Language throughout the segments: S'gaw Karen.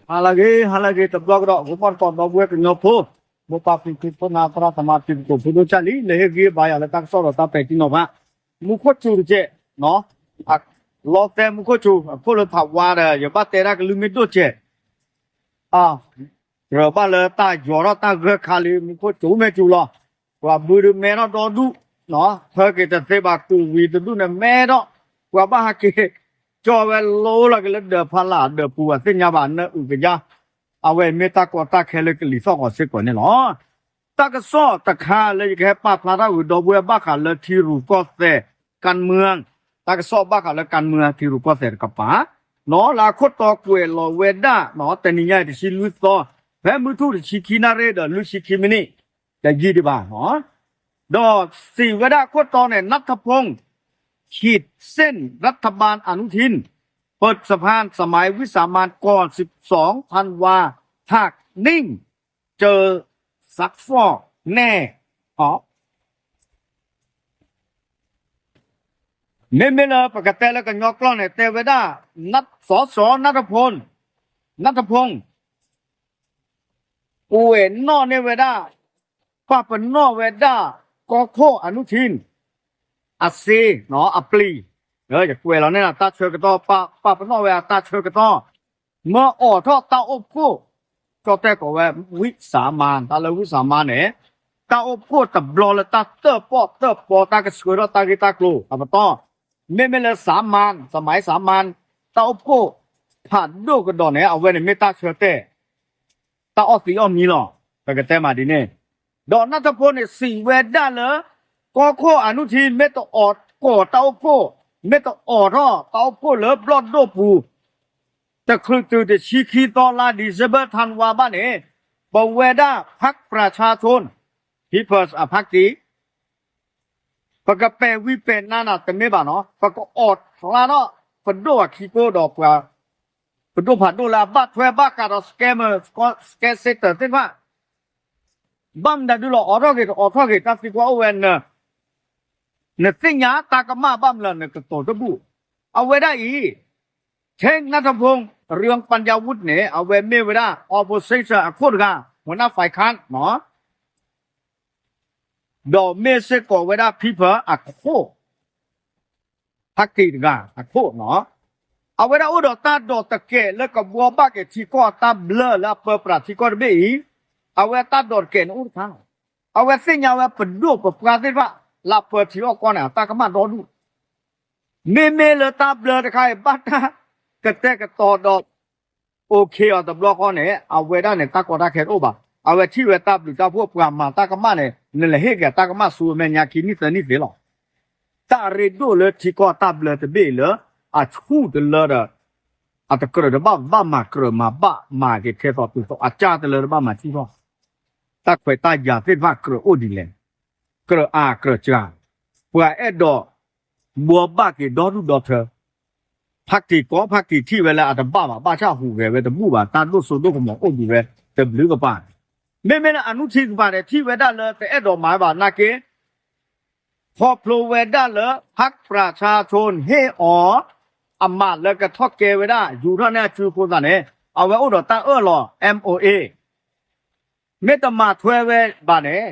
ဟါလၢအဂ့ၤ ဟါလၢအဂ့ၤ တဘျီကဒီး ဂီၤမီၢ်တကိး ဒီပုၢ်ဝဲၢ်ကညီဖိ မိၢ်ပၢ်ဖံဖု ဖိနၢ်သရၣ်သမါ တံၤသကိးဖိဒိၣ် ကၢ်လံ လၢဟ့ၣ်ဂံၢ်ဘါယၤလၢတၢ်ကစီၣ်ဒီးတၢ်ပဲာ်ထံနီၤဖး မူခိၣ်စူၤတကဲး လီတဲမူခိၣ်စူၤ အခိၣ်လၢဖးဝါဒီး ယဘၣ်တဲဒၣ်ကလုၢ်မ့ၢ်ဒိၣ်စဲး အ ကြၢးဘၣ်လၢတၢ်ယီၤထီၣ်တၢ်ဂၢၢ်ခါလံ မူခိၣ်စူၤမ့ၢ်စူၤလီၤ ပှၤဘုဒုးမဲထီၣ်ဒီဒူၣ် ထၢက့ၤတသ့ဘၣ် ကူးဝံၤတဒူၣ်န့ၣ်မဲထီၣ် ပှၤဘၣ်ဟးက့ၤ ကၠီဝဲလိလီၤက့ၤလၢဒၢးဖးလၢ်ဒၢးပူၤ အသ့ၣ်ညါဘၣ် နၢအုၣ်ကယါ အဝဲအံၤမ့ၢ်တၢ်ကီတၢ်ခဲလၢကလံၤသီၣ်ဂီၤစ့ၢ်ကီးန့ၣ်လီၤ. တၢ်ကစီၣ်တခါလၢယကဟဲပာ်ဖျါထီၣ်ဂုၤဒီပုၢ်ဝဲၢ်ဘၣ်ဃးလၢထံရူၢ်ကီၢ်သဲး ကၣ်မၢၣ် တၢ်ကစီၣ်ဘၣ်ဃးလၢကၣ်မၢၣ်ထံရူၢ်ကီၢ်သဲးတကပၤ နီၢ်လၢအခိၣ်တီကွဲးလီၤဝဲဒၣ် တနံၤညါအံၤတဆံလွံၢ်သီ ဖဲမုၢ်ထူၣ်တဆံခံနၣ်ရံၣ်ဒီးလွံၢ်ဆံခံမံးနံး တယံာ်ဒံးဘၣ် ဒီးစံးဝဲဒၣ်အခိၣ်တီန့ၣ် นัทพงศ์ ขีดเส้นรัฐบาลอนุทิน เปิดสภาสมัยวิสามัญก่อน สิบสองธันวา หากนิ่งเจอซักฟอกแน่ မ့မ့ၢ်လၢပကတဲလၢကညီကျိာ်န့ၣ် တဲဝဲဒၣ် စီၤစီၤ နၢ်ထဖူၣ် နၢ်ထဖူၣ် အိၣ်ဝဲနီၣ်န့ၢ်ဝဲဒၣ် ပာ်ပနီၣ်ဝဲဒၣ် ကီၢ်ခိၣ်အနုထံၣ် အစ့ အပျံၤ ယကွဲးလီၤန့ၣ် တၢ်ဆၢကတီၢ် ပာ်ပနီၣ်ဝဲအတၢ်ဆၢကတီၢ် မၢအိးထီၣ်တၢ်အိၣ်ဖှိၣ် ကၠီတဲကိးဝဲ ဝံၣ်စၣ်မၢ် တၢ်လၢဝံၣ်စၣ်မၢ်န့ၣ် တၢ်အိၣ်ဖှိၣ်တဘျီလၢတၢ်တၢၣ်ပီၣ်တၢၣ်ပီတၢ်ကဆှၢထီၣ်တၢ်ဂ့ၢ်တၢ်ကျိၤအပတီၢ် မ့မ့ၢ်လၢစၣ်မၢ် စမၤစၣ်မၢ် တၢ်အိၣ်ဖှိၣ်ဖးဒိၣ်ကဒီးန့ၣ် အဝဲန့ၣ်မ့ၢ်တၢ်ဆၢတဲာ် တၢ်အီၣ်သံအီၣ်မံလီၤ ပကတဲမးဒ်န့ၣ် ဒီးနၢ်ထဖူၣ်န့ၣ်စံးဝဲဒၣ်လၢ ကီၢ်ခိၣ်အနုထံၣ် မ့ၢ်တအိးကိးတၢ်အိၣ်ဖှိၣ် မ့ၢ်တအိးထီၣ်တၢ်အိၣ်ဖှိၣ်လၢဘျီၣ်ဒိၣ်ပူၤ တချုးတုၤတဆံခံသီလါ December ထါနဝါဘၣ်န့ၣ် ပဝဲဒၣ် พรรคประชาชน People's Party ပကပဲာ်ဝံၤပဲာ်နါနၤတမ့ၢ်ဘၣ်နီၤ ပကအိးဖျါထီၣ်ပဒိၣ်အခံကိဒီးပှၤ ပဒိၣ်ဖးဒိၣ်လၢအဘၣ်ထွဲဘၣ်ဃးဒီး scammer scam center သ့ၣ်တဖၣ် ဘၣ်မနုၤဒုလီၤ အိးထီၣ်ဂ့ၤတအိးထီၣ်ဂ့ၤ တၢ်သံကွၢ်အိၣ်ဝဲ နသ့ၣ်ညါတၢ်ကမၣ်ဘၣ်မနုၤလၢနကတိၤတဘူၣ် အဝဲဒၣ်အံၤ ထဲနၢ်ထဖူၣ် ရံၣ်ပၣ်ယၣ်ဝူၣ် န့ၣ် အဝဲမ့ၢ်ဝဲဒၣ် opposition အခိၣ်တဂၤ หัวหน้าฝ่ายค้าน ဒီးမ့ၢ်စ့ၢ်ကီးဝဲဒၣ် People အခိၣ် party တဂၤအခိၣ်နီၤ အဝဲဒၣ်အိၣ်ဒီးတၢ်ဒိးတကဲးလၢကဘှီဘၣ်က့ၤထံကီၢ်အတၢ်ဘျၢလၢအပၢပြးထံကီၢ်တဘ့ၣ်အံၤ အဝဲတၢ်ဒိးတကဲးန့ၣ်အိၣ်တခါလီၤ အဝဲသ့ၣ်ညါဝဲပဒိၣ်ပပှၢ်သ့ၣ်တဖၣ် လၢအပၢထံအီၣ်ကီၢ်န့ၣ် အတၢ်ကမၣ်ဒီဒူၣ် မ့မ့ၢ်လၢတၢ်ဘျၢတခါအံၤ ဘၣ်တၢ်ကတဲာ်ကတီၤဒီး okay အီၤတဘျီဃီန့ၣ် အဝဲဒၣ်န့ၣ် တၢ်ကီတၢ်ခဲတအိၣ်ဘၣ်. အဝဲထံၣ်ဝဲတၢ်ဘျုးတၢ်ဖှိၣ် ပှၤမၤတၢ်ကမၣ်န့ၣ် နလဲၤဟ့ၣ်က့ၤတၢ်ကမၣ်ဆူအမဲာ်ညါခံနံၣ်သၢနံၣ်သ့လီၤ. တၢ်ရ့ဒိၣ်လၢထံကီၢ်တၢ်ဘျၢတဘ့ၣ်အံၤလၢ အဆူၣ်တလၢဒီး အတကြၢးတဘၣ်ဘၣ်မၤကြၢးမၤဘၣ်မၤက့ၤထဲသိးတုၤသိး အကၢ်တလၢတဘၣ်မၤဆူၣ်ထီၣ် တၢ်ခွဲးတၢ်ယာ်သ့ၣ်တဖၣ်ကြၢးအိၣ်ဒ်လဲၣ်. ကြၢးအါကြၢးစှၤ ပှၤအဲၣ်ဒိး ဘှီဘၣ်က့ၤဒီဒူၣ်ဒီထၢ ဖါတံၢ်ကီဖါတံၢ်ထံၣ်ဝဲလၢအတဘၣ်ဘၣ် ဘၣ်ဆၣ်ဟူးဂဲၤဝဲတဘူၣ်ဘၣ် တၢ်ဒိၣ်စိဒိၣ်ကမီၤအိၣ်ဒံးဝဲတဘျုးကပၤ. မ့မ့ၢ်လၢအနုထံၣ်တကပၤန့ၣ် ထံၣ်ဝဲဒၣ်လၢတအဲၣ်ဒိးမၤဘၣ်နာ်က့ ခီဖျိဝဲဒၣ်လၢ พรรคประชาชน ဟ့ၣ်အီၤ အမးလၢကထီၣ်ကဲဝဲဒၣ် ယူၤထီၣ်န့ၢ်အစုအဃိသတးန့ၣ် အဝဲအိၣ်ဒီးတၢ်အၢၣ်လီၤ MOA မ့ၢ်တမၤထွဲဝဲဘၣ်န့ၣ်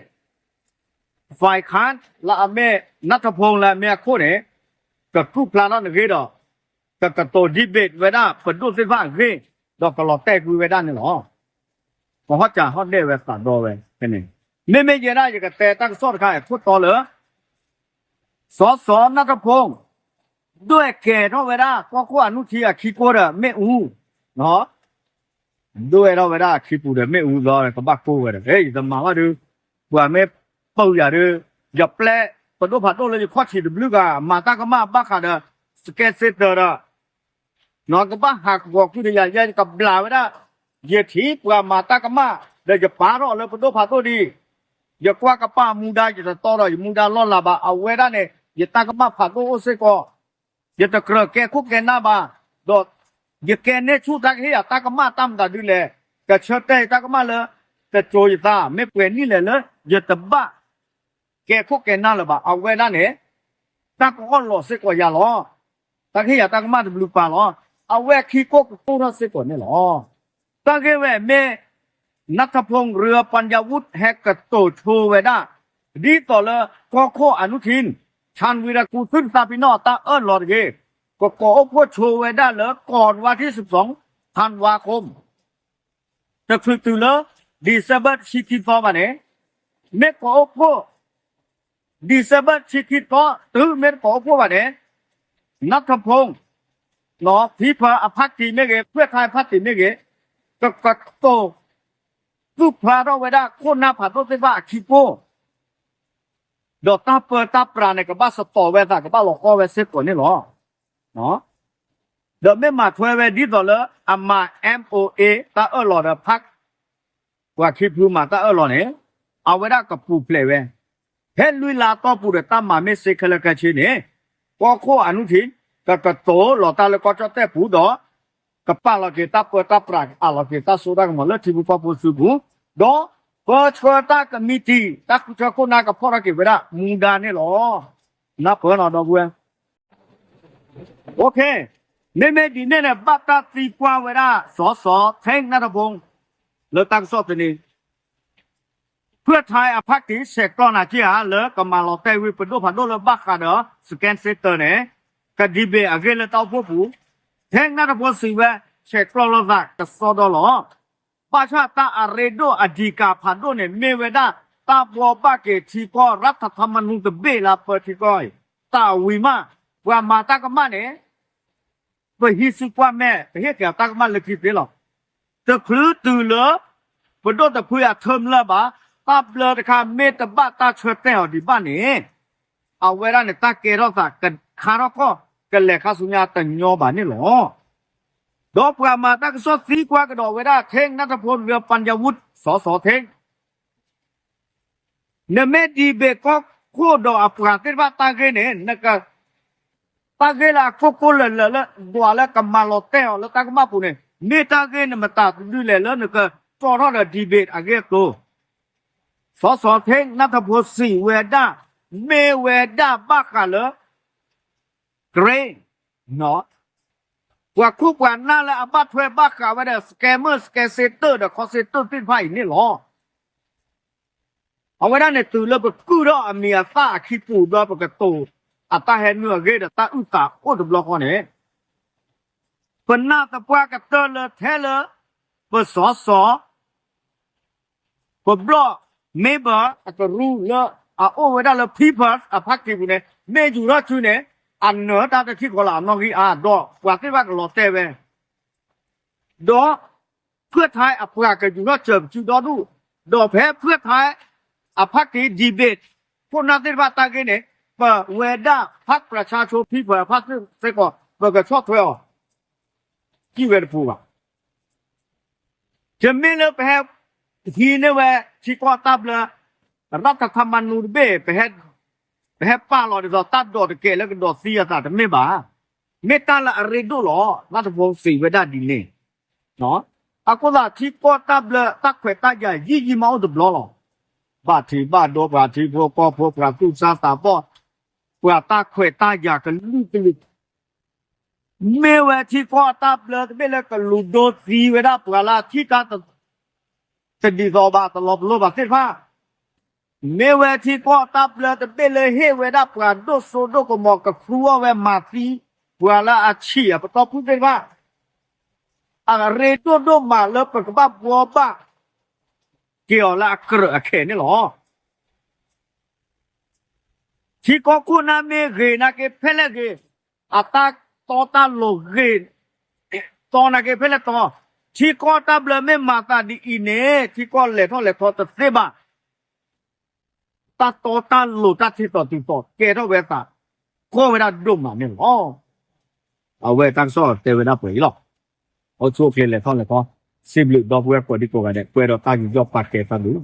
ဖဲခၣ်လၢအမ့ၢ် နၢ်ထဖူၣ်လၢအမ့ၢ်အခိၣ်န့ၣ် ကကူၣ်ဖျါထီၣ်နဂ့ၢ်ဒီး ကကတိၤ debate ဝဲဒၣ်ပဒိၣ်သ့ၣ်တဖၣ်အဂ့ၢ် ဒီးကလီၤတဲာ်ကွံာ်ဝဲဒၣ်န့ၣ်လီၤ. ကဟီၣ်စၢ်ဟီၣ်ဒဲးဝဲသးဒီဝဲဖဲန့ၣ် မ့မ့ၢ်ယဲဒၣ်ယကတဲတၢ်ကစီၣ်တခါအခိၣ်တီလၢ စီၤစီၤနၢ်ထဖူၣ် ဒွဲၣ်ကဲၤထီၣ်ဝဲဒၣ် ကီၢ်ခိၣ်အနုထံၣ်အခံကိဒီးမ့ၣ်အူ ဒွဲၣ်ထီၣ်ဝဲဒၣ်အခံပူၤဒီးမ့ၣ်အူဘျီ ကဘၣ်ကိၢ်ဝဲဒီး ယတမၤဘၣ်ဒုး ပှၤမ့ၢ်ပၢယၤဒုး ယပျဲပဒိၣ်ဖးဒိၣ်လၢယခီၣ်ထံးတဘျုးဂၤ မၤတၢ်ကမၣ်ဘၣ်ဃးဒီး စကဲစ့တၢၤဒီး နီၢ်ကဘၣ်ဟးကဝီၤကွံာ်ဒီးယၤ ယကဘျးဝဲဒၣ် ယထံၣ်ပှၤမၤတၢ်ကမၣ် ဒီးယပာ်ထီၣ်လၢပဒိၣ်ဖးဒိၣ်ဒံး ယကွၢ်ကပာ်မူဒါ ယတတီဒီးယမူဒါလီၢ်လၤဘၣ် အဝဲဒၣ်န့ၣ် ယတၢ်ကမၣ်ဖးဒိၣ်အိၣ်စ့ၢ်ကီး ယတကြၢးကဲခိၣ်ကဲနၢ်ဘၣ် ဒီး ယကဲန့ၢ်ဆူၣ်တၢ်ကဟ့ၣ်ယၤတၢ်ကမၣ်တၢ်မတၤဒုးလဲၣ် ကဆၢတဲာ်ယတၢ်ကမၣ်လၢ တစိၤယသး မ့ၢ်ပှဲၤနံၣ်လဲၣ်လၢ ယတဘၣ် ကဲခိၣ်ကဲနၢ်လၢၤဘၣ် အဝဲဒၣ်န့ၣ် တၢ်ကအီၣ်လီၤစ့ၢ်ကီးယၤလီၤ. တၢ်ကဟ့ၣ်ယၤတၢ်ကမၣ်တဘျုးပၤလီၤ. အဝဲခံကိၣ်ကကိၢ်ထီၣ်စ့ၢ်ကီးန့ၣ်လီၤ. တၢ်ဂ့ၢ်ဝဲမ့ၢ် နၢ်ထၢၣ်ဖိ ရပၢၣ်ယၣ်ဝူၣ် ဟဲကတိၤဆိဝဲဒၣ် ဒ်သိးလၢကီၢ်ခိၣ်အနုထံၣ် ဆၣ်ဝံရကူသုတသးပ့ၤနီၣ်အတၢ်အၢၣ်လီၤတဂ့ၤ, ကကိးအိၣ်ဖှိၣ်ဆိဝဲဒၣ်လၢ ကီးဝါထံၣ်စံးပစီ ထၣ်ဝါခိၣ် တချုးတုၤလၢ December ဆံခံသီဘၣ်န့ၣ်, မ့ၢ်ကိးအိၣ်ဖှိၣ် December ဆံခံသီ တုၤမ့ၢ်တကိးအိၣ်ဖှိၣ်ဘၣ်န့ၣ်, နၢ်ထၢၣ်ဖိ ဖံဖၢအဖါတံၢ်မ့ၢ်ဂ့ၤ, ဖုၣ်ထါအဖါတံၢ်မ့ၢ်ဂ့ၤ, ကကတိၤ သူၣ်ဖျါထီၣ်ဝဲဒၣ်ခိၣ်နၢ်ဖးဒိၣ်သ့ၣ်တဖၣ်အခံကိၢ် ဒီးတၢ်ပၢတၢ်ပြးန့ၣ် ကဘၣ်စတီၤဝဲအသး ကဘၣ်လီၤဃီဝဲစ့ၢ်ကီးန့ၣ်လီၤ. ဒီးမ့ၢ်မၤထွဲဝဲဒ်သိးလၢအမၤ MOA တၢ်အၢၣ်လီၤဒီး ဖး ပှၤခံဖုမၤတၢ်အၢၣ်လီၤန့ၣ်, အဝဲဒၣ်ကပူၤဖျဲးဝဲ ဖဲလွံၢ်လါအတီၢ်ပူၤဒီး တၢ်မၤမ့ၢ်စ့ခဲလၢာ်ခဲဆ့န့ၣ်, ကီၢ်ခိၣ်အနုထံၣ် ကကတိၤလီၤတၢ်လၢကီၢ်ကၠီၣ်တဲၣ်ပူၤဒီး ကပာ်လီၤက့ၤတၢ်ပၢတၢ်ပြး အးလီၤက့ၤတၢ်စိတၢ်ကမီၤလၢထံဖိကီၢ်ဖိစုပူၤ, ဒီးပၢဆှၢတၢ်ကမံးတံာ် တၢ်ဃုထၢခိၣ်နၢ်ကဖီၣ်ထီၣ်က့ၤဝဲဒၣ်မူဒါန့ၣ်လီၤ. နၢ်ပၢၢ်နီၤ ဒီပုၢ်ဝဲၢ် မ့မ့ၢ်ဒ်န့ၣ်န့ၣ် ဘၣ်တၢ်သံကွၢ်ဝဲဒၣ် စီၤစီၤ ထ့နၢ်ထၢၣ်ဖိ လၢတၢ်ကစီၣ်သန့, ဖုၣ်ထါအဖါတံၢ် ဆဲးကျိးနၤက့ဧါ လၢကမၤလီၤတဲာ်ဝံၤပဒိၣ်ဖးဒိၣ်လၢဘၣ်ဃးဒီး Scan Center န့ၣ်, က debate အဂ့ၢ်လၢတၢ်အိၣ်ဖှိၣ်ပူၤ, ထ့နၢ်ထၢၣ်ဖိစံးဝဲ ဆဲးကျိးလိာ်သးကစီဒီလီၤ. ဘၣ်ဆၣ်တၢ်အရ့ဒိၣ်အဒံးကးဖးဒိၣ်န့ၣ် မ့ၢ်ဝဲဒၣ် တၢ်ဘှီဘၣ်က့ၤထံကီၢ် ရၢထထၢမနူတဘ့ၣ်လၢပၢထံကီၢ်အံၤ တၢ်အဝံၤမး, ပှၤမၤတၢ်ကမၣ်န့ၣ် ပဟံးစုကွၢ်မဲာ် ပဟ့ၣ်က့ၤအတၢ်ကမၣ်လၢခံသ့လီၤ. တချုးတုၤလၢ ပဒိၣ်တဖုအ term လၢာ်ဘၣ်, တၢ်ဘျၢတခါမ့ၢ်တဘၣ်တၢ်ဆၢတဲာ်အီၤဒံးဘၣ်န့ၣ်, အဝဲဒၣ်န့ၣ် တၢ်ကဲထီၣ်သးကခါထီၣ်ခီၣ် ကလဲၤခါဆူညါတညီဘၣ်န့ၣ်လီၤ. ဒီးပှၤမၤတၢ်ကစီၣ်သံကွၢ်ကဒီးဝဲဒၣ် ထ့နၢ်ထၢၣ်ဖိ ရပၢၣ်ယၣ်ဝူၣ် စီၤစီၤထ့ နမ့ၢ် debate ကီၢ်ခိၣ်ဒီးအပှၤသ့ၣ်တဖၣ်တၢ်ဂ့ၢ်န့ၣ် နက တၢ်ဂ့ၢ်လၢအကိၢ်ကိၢ်လၢာ်လၢာ်လၢ ဒွးလၢကမၤလီၤတဲာ်အီၤလၢတၢ်ကမၣ်ပူၤန့ၣ် မ့ၢ်တၢ်ဂ့ၢ်နမတၤဒုလဲၣ်လၢနကတီၢ်ထီၣ်ဒီး debate အဂ့ၢ်အကျိၤ, စီၤစီၤထ့ နၢ်ထၢၣ်ဖိစံးဝဲဒၣ် မ့ၢ်ဝဲဒၣ်ဘၣ်ဃးလၢ grade ပှၤခိၣ်ပှၤနၢ်လၢအဘၣ်ထွဲဘၣ်ဃးဝဲဒီး scammer, scam center ဒီး call center သ့ၣ်တဖၣ်အံၤန့ၣ်လီၤ. အဝဲဒၣ်န့ၣ်တုၤလၢပကုၢ်ထီၣ်အမံၤအသၣ်အခံပူၤဒီး ပကတိၤအတၢ်ဟဲနုာ်အဂ့ၢ်ဒီး တၢ်အုၣ်သးအိၣ်တဘျီဃီန့ၣ်, ပနၢ်သပှၢ်ကတၢၢ်လၢထဲလၢ ပစီၤစီၤ ပဘျီၣ် member အကရူၢ်လၢအအိၣ်ဝဲဒၣ်လၢ People's အဖါတံၢ်ပူၤန့ၣ် မ့ၢ်ယူၤထီၣ်စုန့ၣ် အနၢၤတၢ်တထံၣ်ဃီလၢအနီၣ်ဂံၢ်အါ ဒီးပှၤသ့ၣ်တဖၣ်ကလီၤတဲာ်ဝဲ ဒီး ဖုၣ်ထါအပှၤကယူၤထီၣ်စၢၤပစုဒီဒူၣ်, ဒီးဖဲဖုၣ်ထါအဖါတံၢ် debate ခိၣ်နၢ်သ့ၣ်တဖၣ်တၢ်ဂ့ၢ်န့ၣ် ပဝဲဒၣ် ဖးပြးဆါဆိ People's အဖါတံၢ်စ့ၢ်ကီး ပကဆီၣ်ထွဲအီၤ စံၣ်ဝဲတပူၤဘၣ်. တမ့ၢ်လၢပဟဲ ဟံးန့ၢ်ဝဲ ထံကီၢ်တၢ်ဘျၢ ရၢထထၢမနူတဘ့ၣ် ပဟဲပာ်လီၤဒ်သိးတၢ်ဒိးတကဲးလၢကဒိးသံအသးတမ့ၢ်ဘၣ်. မ့ၢ်တၢ်လၢအရ့ဒိၣ်လီၤ. နၢ်ထၢၣ်ဖိစံးဝဲဒၣ်ဒ်န့ၣ်, အဃိသတးထံကီၢ်တၢ်ဘျၢတၢ်ခွဲးတၢ်ယာ်ယံာ်ယံာ်မးအိၣ်တဘျီလီၤ. ဘၣ်ထံးဘၣ်ဒိပှၤထံဖိကီၢ်ဖိ ပှၤသူၣ်စၢ်သးဘီၣ် ပှၤတၢ်ခွဲးတၢ်ယာ်ကလုာ်ကလုာ် မ့ၢ်ဝဲထံကီၢ်အတၢ်ဘျၢတဘ့ၣ်လၢကလူၤဒိသံဝဲဒၣ်ပှၤလၢအထံၣ်တၢ်တဒ်သိးဘၣ် တလီၤပလိာ်ဘၣ်သ့ၣ်တဖၣ်, မ့ၢ်ဝဲထံကီၢ်အတၢ်ဘျၢတဘ့ၣ်လၢဟ့ၣ်ဝဲဒၣ်ပှၤဒိၣ်စိဒိၣ်ကမီၤကသူအီၤဝဲမၤသံ ပှၤလၢအဆံးအပတီၢ်ဖုၣ်သ့ၣ်တဖၣ်, အရ့ဒိၣ်ဒိၣ်မးလၢပကဘၣ်ဘှီဘၣ်က့ၤအီၤလၢအကြၢးအခဲးန့ၣ်လီၤ. ထံကီၢ်ခိၣ်နၢ်မ့ၢ်ဂ့ၤနာ်က့ဖဲလဲၣ်ဂ့ၤ, အတၢ်တီတၢ်လိၤဂ့ၤ, တီနာ်က့ဖဲလဲၣ်တီ, ထံကီၢ်တၢ်ဘျၢမ့ၢ်မၤသးဒ်အံၤန့ၣ် ထံကီၢ်လဲၤထီၣ်လဲၤထီတသ့ဘၣ်. တၢ်တီတၢ်လိၤတၢ်ထံၣ်သီတုၤသီကဲထီၣ်ဝဲသး ကီၢ်ဝဲဒၣ်ဒိၣ်မးန့ၣ်လီၤ. အဝဲတၢ်ကစီၣ်တဲဝဲဒၣ်ပှဲၤအံၤလီၤ. အိၣ်ဆူၣ်အိၣ်ချ့လဲၤထီၣ်လဲၤထီ, စံးဘျုးဒီပုၢ်ဝဲၢ်ကိးဒံကိးဂၤဒဲး ပှဲၤဒီးတၢ်ယူးယီၣ်ပာ်ကဲတၢ်ဘျုး